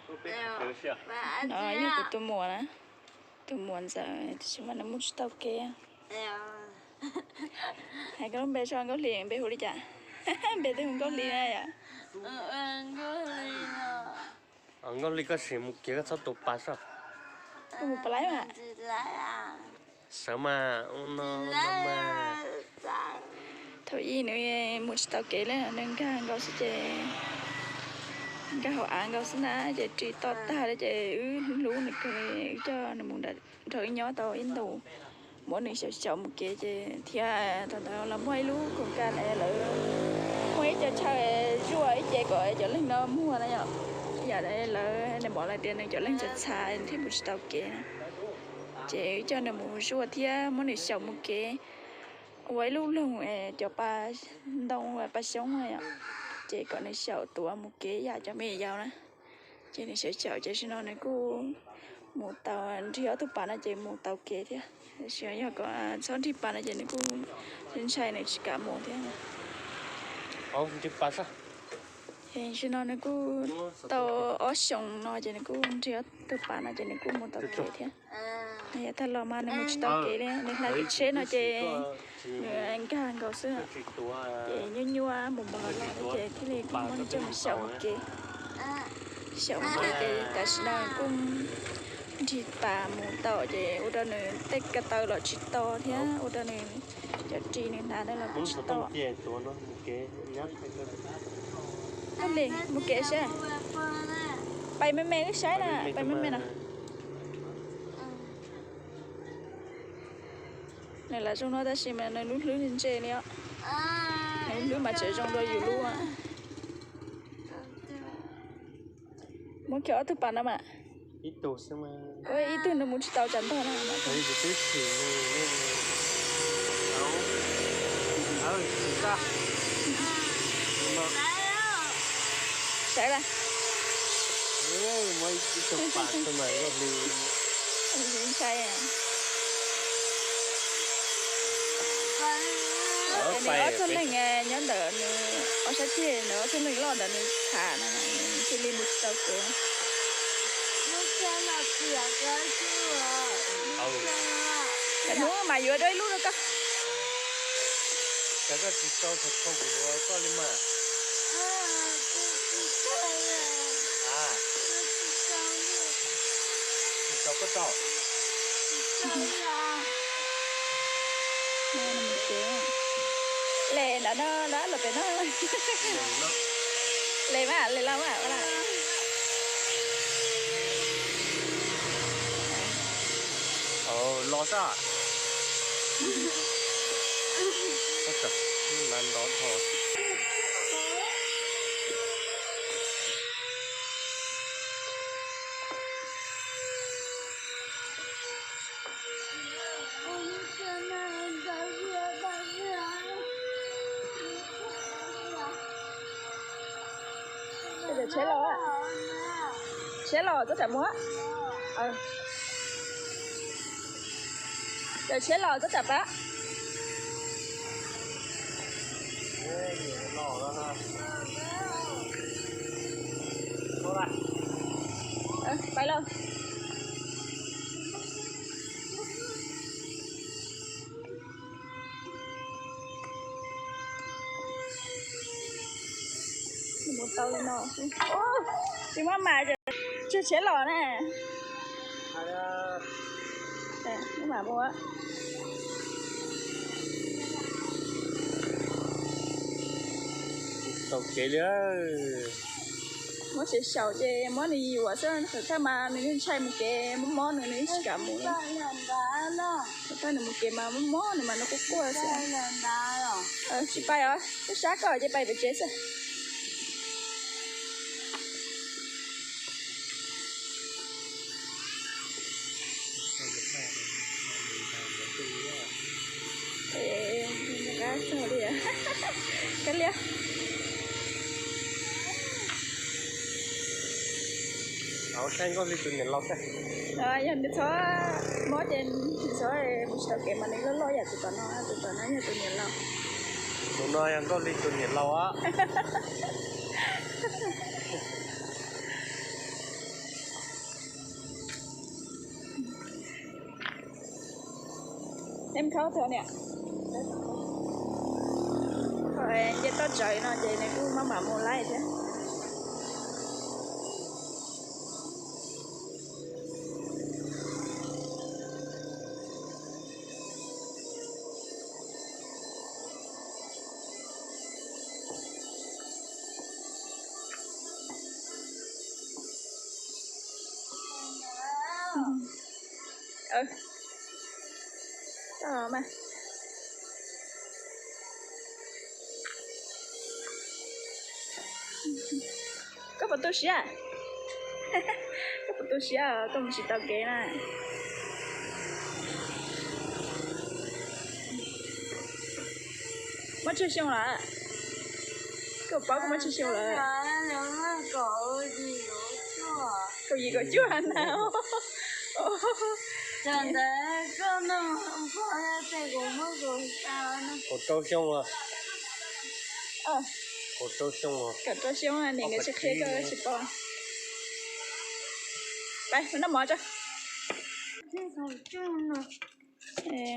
No yog kuv tus muam na, tus muam ntxawm, tiam sis mas nws mus tsis tau kev. Hais koj lub npe tso, Nkauj Hli, npe hu li cas? Npe twg hu Nkauj Hli na yom? Nkauj Hli, koj sim mus kev, koj txhob tu pas soj. Mus pas laib mas. Sawv mas, no mas. Thaum ub nws mus tsis tau kev li, nws nkag nkaus xwb ces, nkag hauv av nkaus xwb na ces ris to tag li ces wb hlub nws kawg, wb coj nws mus nrog wb nyob tau ib ntus, muab nws xyaum xyaum mus kev ces thiab thaum ntawd los muaj ib lub koom kas lawv muaj ib co chaw zuaj ib ce kom cov leeg no muag na yom. Yam lawv, nws pom lawv tias nws cov leeg txhav txhav thiaj mus tsis tau kev na. Ces wb coj nws mus zuaj thiab muab nws xyaum mus kev ua ib lub loog cov pas ntoo, pas xyoob na yom. Ces kom nws xyaum tuav mus kev yam cov me nyuam yaus na. Ces nws xyaum xyaum ces tam sim no nws kuj mus tau, nrig ob tug pas no ces mus tau kev thiab. Tiam sis yog kom txhob nrig pas no ces nws kuj ntshai, nws tsis kam mus thiab. Tam sim no nws kuj tau ob xyoos no ces nws kuj nrig ob tug pas no ces nws kuj mus tau kev thiab. Yog tag los mas nws mus tsis tau kev li, nws hla kev tsheb no ces nws nkag nkaus xwb, ces nyuaj nyuaj mus npaum los ces thiaj li kuj muab nws coj mus xyaum mus kev. Xyaum mus kev ces tam sim no kuj nrig pas mus tau ces ua rau nws tej ko taw los tsis to thiab ua rau nws cov ris nws hnav los kuj tsis to. Koj li mus kev seb, pais me me wb saib na, pais me me no. Nws lam zoo no tab sis mas nws lub hlwb ntse li os. Nws lub hlwb mas tseem zoo dua yus lub. Muab khiav ob tug pas no mas. Ib tug nws mus tsis tau tsam ntog na. Saib lawm. Ntshai. Nws ob tug leeg nyob ntawm nws ob sab ceg, nws ob tug leeg loj ntawd nws txhav no, nws thiaj li mus tsis tau kev. Hnub mas yuav dua ib lub rau koj. Le no no los pem no. Le mas, le los mas. Los xwb. Ntov tho. Tsheb los, tsheb los txhob tsam muag. Tsheb los txhob tsam pab. Pais lauj. Mus tau li no. Tsis muaj mas, tseg tsheb los na. Mam mus. Tau kev li. Muab tsev xyaum ces muab nws yuam xwb, qhov thaj mas nws ntshai mus kev mob mob nws, nws tsis kam mus. Qhov thaj nws mus kev mas mob mob nws mas nws quaj quaj xwb. Tsis pais os, wb sab koj ces pais pem tsev xwb. Qab txog li, kab liab. Saib Nkauj Hli tus niam laus saib. Yog nws txhob mob ces nws txhob mus tsis tau kev mas nws loj loj yam tus tom no, tus tom no yog tus niam laus. Tus no yog Nkauj Hli tus niam laus os. Neb thaub thaum niam, nce toj tsawv no ces nws kuj maj mam mus laij thiab. Koj puas tu siab? Koj puas tu siab koj mus tsis tau kev na? Muaj tsawg xyoo lawm? Koj paub koj muaj tsawg xyoo lawm? Kaum yim kaum cuaj na. Kaum rau xyoo, kaum rau xyoo, niam nkawd tsis qhia koj tsis paub. Pais noj mov tso.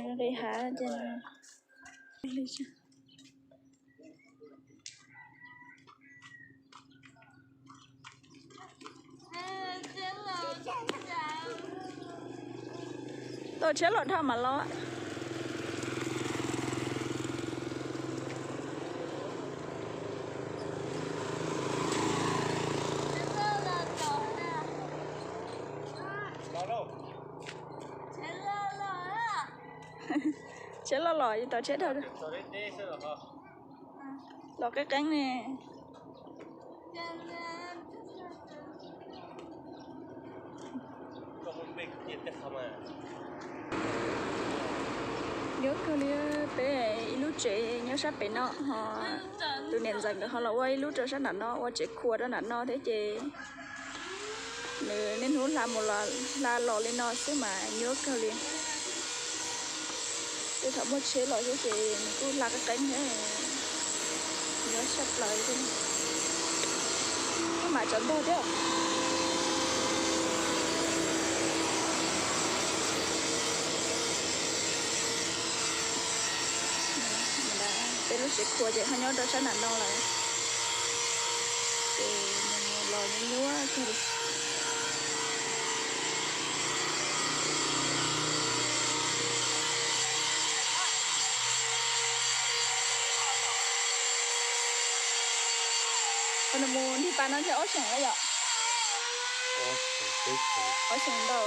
Nqis hav ces tau tshiab los dhau mas los. Tshiab loj los tau tshiab dhau. Los qeeb qeeb ne. Nyuaj kawg li, peb ib lub tsev nyob sab pem no ho tus niam ntxawm nkawd ho los ua ib lub rau sab nram no, ua tsev khua rau nram no thiab ces nws niaj hnub hla mus hla los li no xwb mas nyuaj kawg li. Tej thaum muaj tsheb los xwb ces nws kuj hla qeeb qeeb thiab, nyuaj tshaj plaws li. Maj mam tsav ntog thiab. Peb lub tsev khua ces ho nyob rau sab nram no lawm, ces mus los nyuaj nyuaj kawg li. Nws mus nrig pas no ntshe ob xyoos lawm yom? Ob xyoos ntau.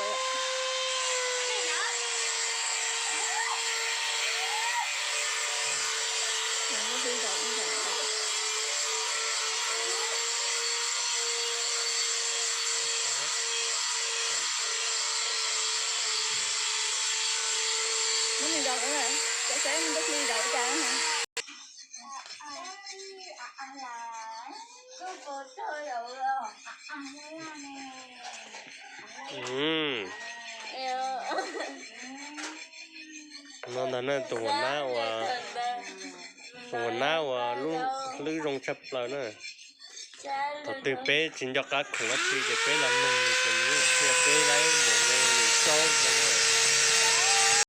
Muab nws zaum, saib nws ntuj hli zaum li cas. No ntag na, tus ua nab uas, tus ua nab uas lub hlwb zoo tshaj plaws na. Thaum twg peb tsis nco qab khoom dab tsi ces peb los nug nws ces nws qhia peb laib npaum li xyoo no.